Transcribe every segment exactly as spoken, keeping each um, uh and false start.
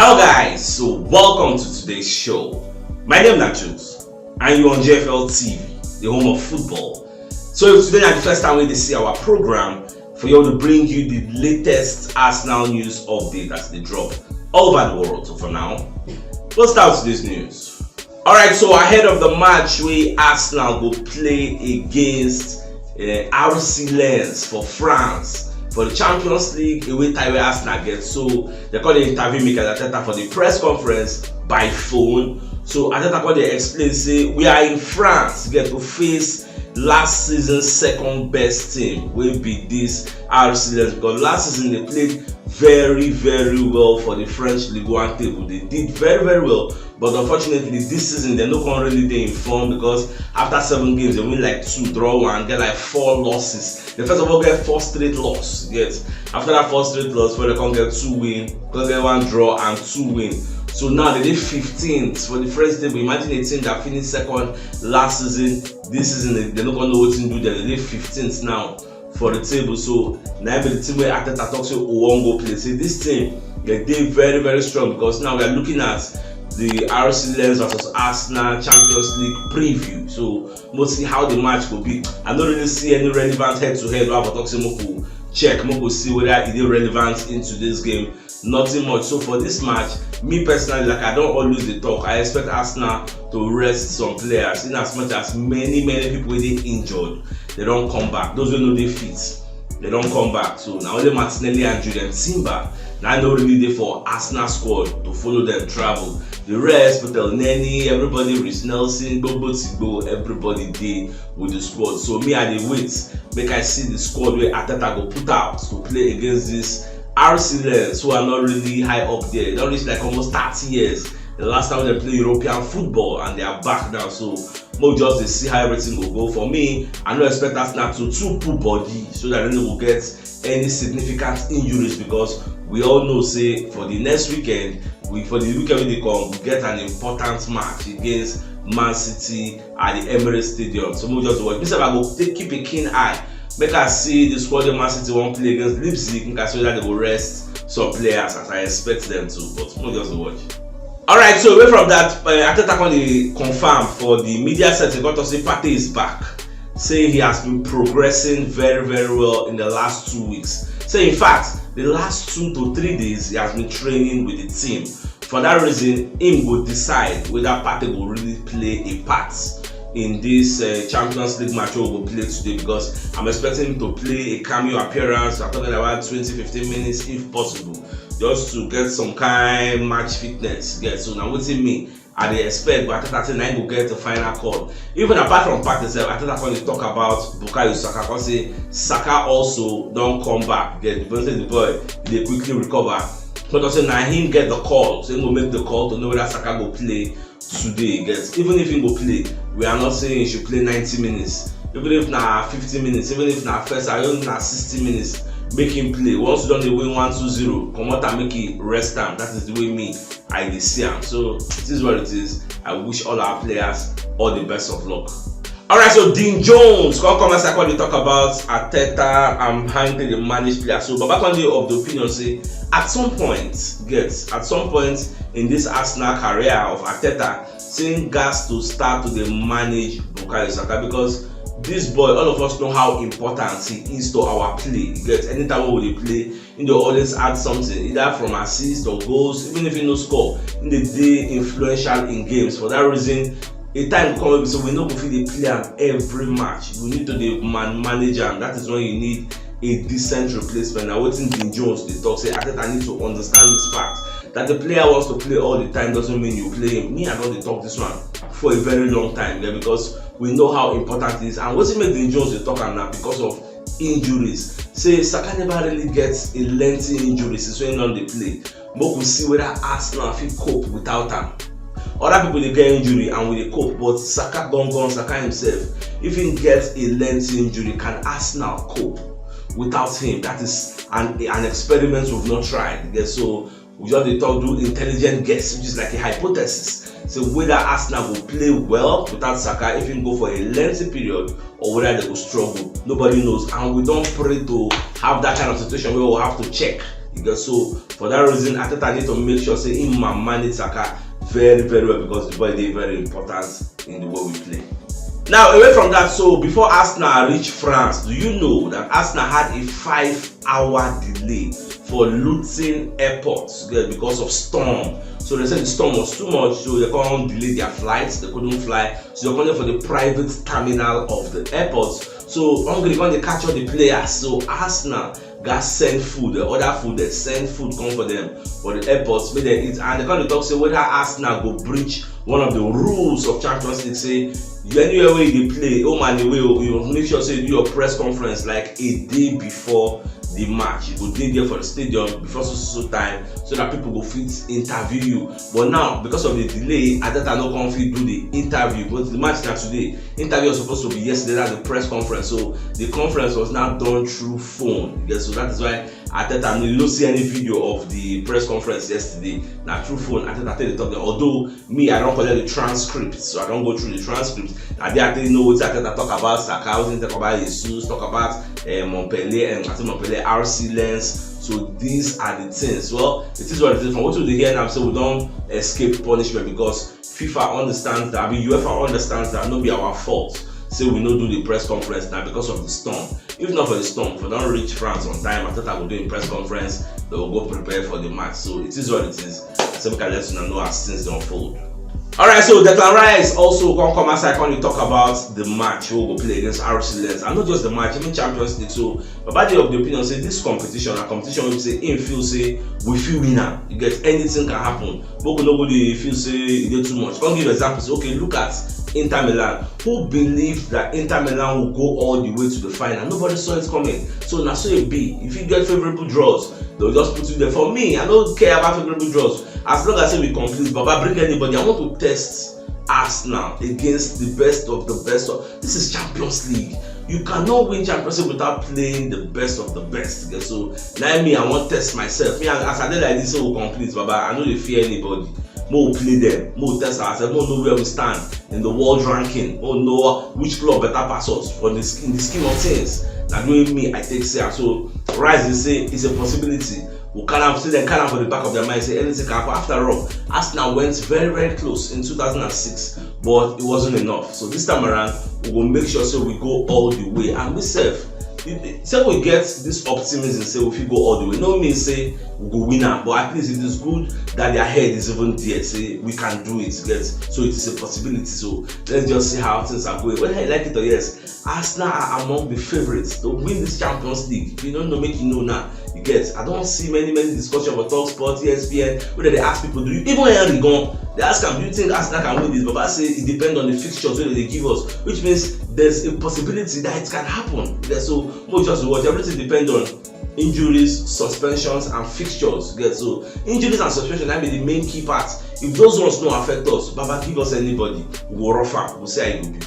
Hello guys, so welcome to today's show. My name na Jules and you on G F L T V, the home of football. So if today na the first time wey you dey see our program, for you to bring you the latest Arsenal news update as they drop all over the world. So for now, we'll start with this news. Alright, so ahead of the match wey Arsenal go play against uh, R C Lens for France for the Champions League away tie wey Arsenal get, so they call the interview Mikel Arteta for the press conference by phone. So Arteta come dey explain say we are in France, get to face last season second best team wey be this R C Lens, because last season they played very very well for the French Ligue one table. They did very very well, but unfortunately this season they no come really dey in form, because after seven games they win like two, draw one, get like four losses. They first of all get four straight loss, yes. After that four straight loss, before they come get two win, come get one draw and two win. So now they dey fifteenth for the French table. Imagine a team that finished second last season, this season they, they no come know wetin do them. They dey fifteenth now for the table. So na im be the team wey Arteta talk say we wan go play. Say this team, they dey very very strong, because now we are looking at the R C Lens versus Arsenal Champions League preview. So we'll see how the match go be. I no really see any relevant head to head wey I for talk say make we check, make we see whether e dey relevant into this game. Nothing much. So for this match, me personally, like I don always dey talk, I expect Arsenal to rest some players, in as much as many many people wey dey injured, they don come back. Those wey no dey fit, they don come back. So na only Martinelli and Jurrien Timber na no really dey for Arsenal squad to follow them travel. The rest, Petel Neni, everybody, Reiss Nelson, Gbogbo Tigbo, everybody dey with the squad. So me, I dey wait make I see the squad wey Arteta go put out to play against this R C Lens, who are not really high up there. They don reach like almost thirty years the last time they play European football, and they are back now. So make we just dey see how everything go go. For me, I no expect Arsenal to too put body, so that they no go get any significant injuries, because we all know say for the next weekend, we for the weekend wey dey come, we get an important match against Man City at the Emirates Stadium. So make we just watch. Me sef, I go take, keep a keen eye, make I see the squad wey Man City wan play against Leipzig, make I see whether they go rest some players as I expect them to. But make we just watch. Alright, so away from that, uh, Arteta come dey confirm for the media setting, come talk say Partey is back. Say he has been progressing very very well in the last two weeks. Say in fact, the last two to three days he has been training with the team. For that reason, him go decide whether Partey go really play a part in this uh, Champions League match wey we go play today, because I'm expecting him to play a cameo appearance. I'm talking about twenty, fifteen minutes if possible, just to get some kind match fitness. Yeah, so na wetin me I dey expect, but Arteta say na him go get the final call. Even apart from Partey sef, Arteta come dey talk about Bukayo Saka, come say Saka also don come back. Get the boy, say the boy dey quickly recover. Come talk say na him get the call, so him go make the call to know whether Saka go play today. Get, even if him go play, we are not saying he should play ninety minutes. Even if na fifty minutes, even if na first half, even if na sixty minutes, make him play. Once you don dey win one two zero, comot am, make he rest am. That is the way me I dey see am. So it is what it is. I wish all our players all the best of luck. Alright, so Dean Jones come come outside, come dey talk about Arteta and how they dey manage players. So Baba come dey of the opinion say at some point, get, at some point in this Arsenal career of Arteta, say him gats to start to dey manage Bukayo Saka, because this boy, all of us know how important he is to our play. You get, anytime wey we dey play, he dey always add something, either from assist or goals. Even if he no score, he dey dey influential in games. For that reason, a time go come wey be say we no go fit dey play am every match. We need to dey man manage am. That is when you need a decent replacement. Na wetin Dean Jones dey talk, say Arteta need to understand this fact, that the player wants to play all the time doesn't mean you play him. Me, I don dey talk this one for a very long time, yeah, because we know how important it is. And wetin make Dean Jones dey talk am na because of injuries. Say Saka never really get a lengthy injury since when he don dey play. Make we see whether Arsenal fit cope without am. Other people dey get injury and we dey cope, but Saka gangan, Saka himself, if he get a lengthy injury, can Arsenal cope without him? That is an an experiment we've not tried. Yes, so we just dey talk, do intelligent guess, which is like a hypothesis. So whether Arsenal go play well without Saka, if he go for a lengthy period, or whether they go struggle, nobody knows. And we don pray to have that kind of situation where we have to check You get, so for that reason, Arteta need to make sure say him man manage Saka very, very well, because the boy dey very important in the way we play. Now, away from that, so before Arsenal reach France, do you know that Arsenal had a five-hour delay for Luton Airport, yeah, because of storm? So they said the storm was too much, so they couldn't delay their flights, they couldn't fly, so they couldn't for the private terminal of the airport. So hungry when they catch all the players. So Arsenal got send food, they order food, they send food come for them for the airport, make them eat. And they come dey talk say whether Arsenal go breach one of the rules of Champions League, say you anywhere where you dey play, home and away, you must make sure say you do your press conference like a day before the match. You go dey there for the stadium before so so so time, so that people go fit interview you. But now, because of the delay, Arteta no come fit do the interview. But the match na today. Interview was supposed to be yesterday, that's the press conference. So the conference was now done through phone. Yeah, so that is why Arteta, you no see any video of the press conference yesterday. Na through phone Arteta take dey talk there. Although me, I don collect the transcript, so I don go through the transcript. I dey actually know wetin Arteta talk about Saka, wetin talk about Jesus, talk about uh, Montpellier, and I think Montpellier R C Lens. So these are the things. Well, it is what it is. From what we dey hear now, so we don escape punishment because FIFA understands that, I mean, UEFA understands that no be our fault. Say we no do the press conference now because of the storm. If not for the storm, for don reach France on time, Arteta go do a press conference, they will go prepare for the match. So it is what it is. So we can let you know as things don't unfold. All right, so Declan Rice also come come outside, come dey talk about the match we go play against R C Lens. And not just the match, even Champions League. So Baba dey of the opinion say this competition, a competition wey be say him feel say we fit win am. You get, anything can happen. But we no go dey feel say e dey too much. Come give examples. Okay, look at Inter Milan. Who believed that Inter Milan will go all the way to the final? Nobody saw it coming. So na so e be. If you get favorable draws, they'll just put you there. For me, I don't care about favorable draws. As long as say we complete, Baba, bring anybody. I want to test Arsenal against the best of the best. Of, this is Champions League. You cannot win Champions League without playing the best of the best. Okay, so now me, I want test myself. Me, as I dey like this, so we complete, Baba. I no dey fear anybody. Mo play them, mo test ourselves, mo know where we stand in the world ranking, mo know which club better pass us for the, in the scheme of things. Na doing me, I take say. So Rice dey say it's a possibility. We carry am, still then carry am for the back of their mind, say anything can happen. After all, Arsenal went very, very close in two thousand and six, but it wasn't enough. So this time around, we will make sure so we go all the way. And we self, say we get this optimism, say we fit go all the way. No mean say we go win am, but at least it is good that their head is even there. Say we can do it. Get, so it is a possibility. So let's just see how things are going. Whether you like it or yes, Arsenal are among the favourites to win this Champions League. If you don't know, make you know now. You get, I don't see many, many discussion for Talk Sport, E S P N, whether they ask people, do you even Henry gone? They ask am, do you think Arsenal can win this? But I say it depends on the fixtures wey they give us, which means there's a possibility that it can happen. Yeah, so we just watch. Everything depends on injuries, suspensions, and fixtures. Get, so injuries and suspension, that be the main key part. If those ones no affect us, Baba, give us anybody, we go rough am, we say I go be.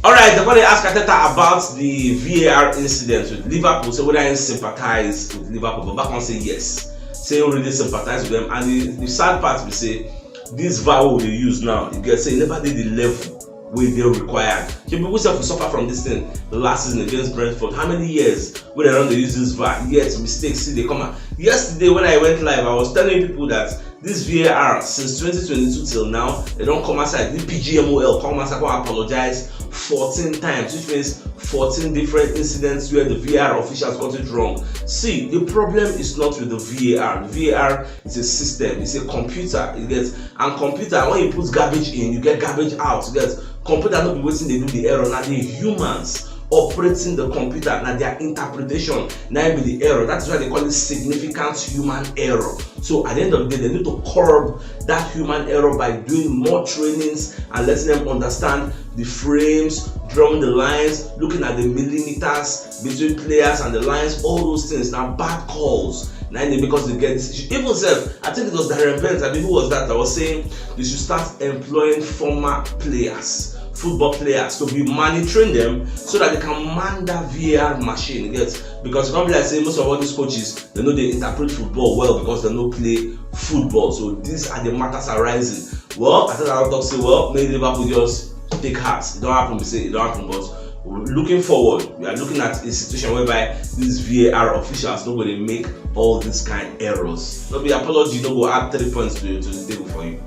All right, they ask Arteta about the V A R incident with Liverpool. So whether he sympathize with Liverpool, but back on say yes. Say he really sympathize with them. And the, the sad part, we say this V A R we dey use now, you get, say e never dey the level wey dey required. So people sef suffer from this thing last season against Brentford. How many years wey they don dey use this V A R? Yes, mistakes still dey come out. Yesterday when I went live, I was telling people that this V A R, since twenty twenty-two till now, they don come outside. The P G M O L come outside, come apologize fourteen times, which means fourteen different incidents where the V A R officials got it wrong. See, the problem is not with the V A R. The V A R is a system, it's a computer. You get, and computer, when you put garbage in, you get garbage out. You get, computer no be wetin dey do the error. Na the humans operating the computer, na their interpretation, na im be the error. That's why they call it significant human error. So at the end of the day, they need to curb that human error by doing more trainings and letting them understand the frames, drawing the lines, looking at the millimeters between players and the lines, all those things. Now bad calls, now they, because they get this issue. Even self, I think it was Darren Bent, I mean, who was that? I was saying they should start employing former players, football players, to be monitoring them so that they can man that V A R machine. You get, because you can't be like say most of all these coaches, they know they interpret football well because they no play football. So these are the matters arising. Well, I thought I would talk say, well, maybe Liverpool just take heart. It don't happen, we say it don't happen, but Looking forward, we are looking at a situation whereby these V A R officials no go dey make all these kind errors. No be apology, no go add three points to, to the table for you.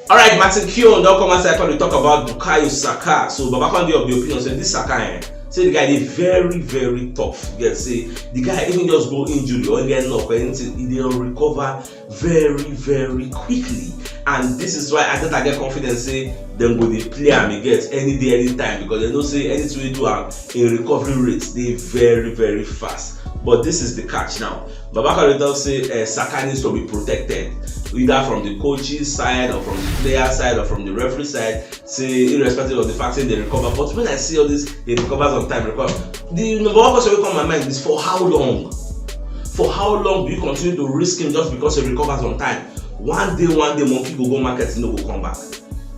All right, Martin Keown don come outside come dey talk about Bukayo Saka. So Baba Conde of the opinion say this Saka, eh, say the guy dey very, very tough. You get say the guy even just go injury or get knock or anything, he dey recover very, very quickly. And this is why Arteta get confidence say dem go dey play am again any day, anytime, because dem know say anything wey do am, im recovery rate dey very, very fast. But this is the catch now. Baba Conde talk say, eh, Saka needs to be protected, either from the coach's side or from the player side or from the referee side, say irrespective of the fact say dem recover. But when I see all this, he recovers on time, recover. The number one question wey come my mind is, for how long? For how long do you continue to risk him just because he recovers on time? One day, one day, monkey go go market, he no go come back.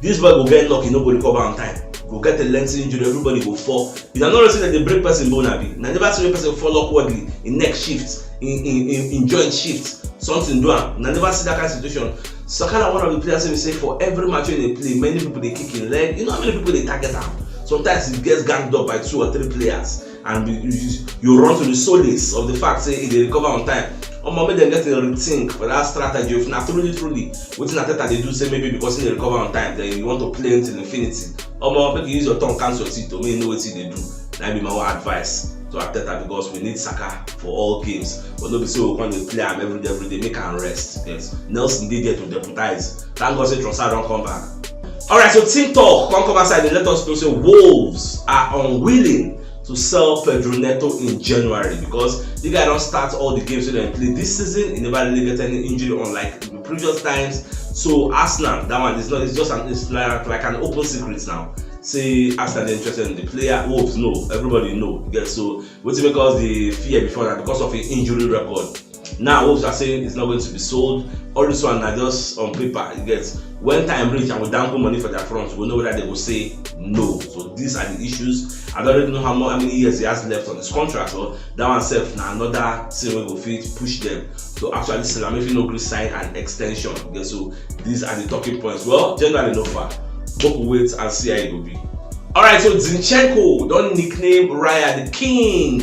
This boy go get knock, he no go recover on time. Go get a lengthy injury, everybody go fall. You know, not say that they break person bone, abi. Na never see person fall awkwardly, im neck shift, im im im im joint shift, something do am. Na never see that kind of situation. Saka na one of the players wey be say for every match wey dey play, many people dey kick im leg. You know how many people dey target am? Sometimes he gets ganged up by two or three players, and you, you, you run to the solace of the fact say he dey recover on time. Omo, make dem get a rethink for that strategy. If na truly, truly wetin Arteta dey do, say maybe because he dey recover on time, then you want to play him till infinity. Omo, make you use your tongue, count your teeth, to make you know wetin you dey do. Na be my own advice to Arteta, because we need Saka for all games. But no be say we come dey play am every day, every day, make am rest. Yes, Nelson dey there to deputize. Thank God say Trossard don come back. All right, so team talk come come outside. They let us know say Wolves are unwilling to sell Pedro Neto in January because the guy don start all the games wey dem play this season. He never really get any injury unlike the previous times. So Arsenal, that one is not. It's just an, it's like, like an open secret now. Say Arsenal dey interested in the player. Wolves know. Everybody know. You get? So wetin make us dey fear before na because of him injury record. Now Wolves are saying it's not going to be sold. All this one na just on paper. You get? When time reach and we dangle money for their front, we know whether they go say no. So these are the issues. I don't really know how, mo- how many years he has left on his contract. So that one sef na another thing wey go fit push them to actually sell am if he no gree sign an extension. Okay, so these are the talking points. Well, generally no far. Make we wait and see how e go be. All right, so Zinchenko don nickname Raya the king,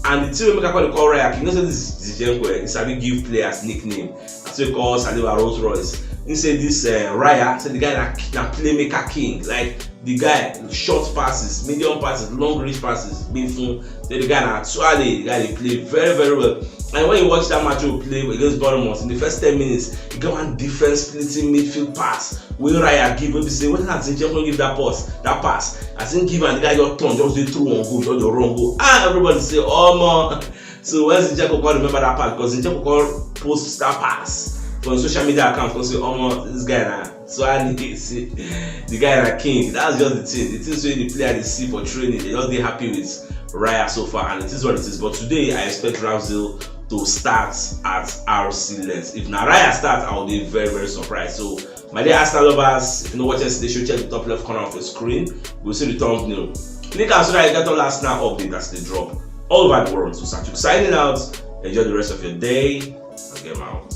and the thing wey make I call the call Raya king. You know say this Zinchenko, eh, he sabi give players nickname. So he call Saliba Rolls Royce. He say this uh, Raya, say the guy na, na playmaker king. Like the guy, short passes, medium passes, long range passes, big fun. Say the guy na actually the guy dey play very, very well. And when you watch that match we play against Bournemouth, in the first ten minutes, he get one defense splitting midfield pass wey Raya give, wey be say when as Zinchenko give that pass, that pass, as he give am, the guy just turn, just dey through on goal, just dey run go. Ah, everybody say, "Omo." So when Zinchenko come remember that pass, because Zinchenko come post that pass for his social media account, come say, "Omo, this guy na." So I need say the guy na king. That's just the thing. The things wey the player dey see for training, they just dey happy with Raya so far, and it is what it is. But today, I expect Ramsdale to start at R C Lens. If na Raya start, I will be very, very surprised. So my dear Arsenal lovers, if you no watch yesterday show, check the top left corner of the screen. You go see the thumbnail. Click am so that you get all Arsenal update as they drop all over the world. So Sachuk signing out. Enjoy the rest of your day. And get out.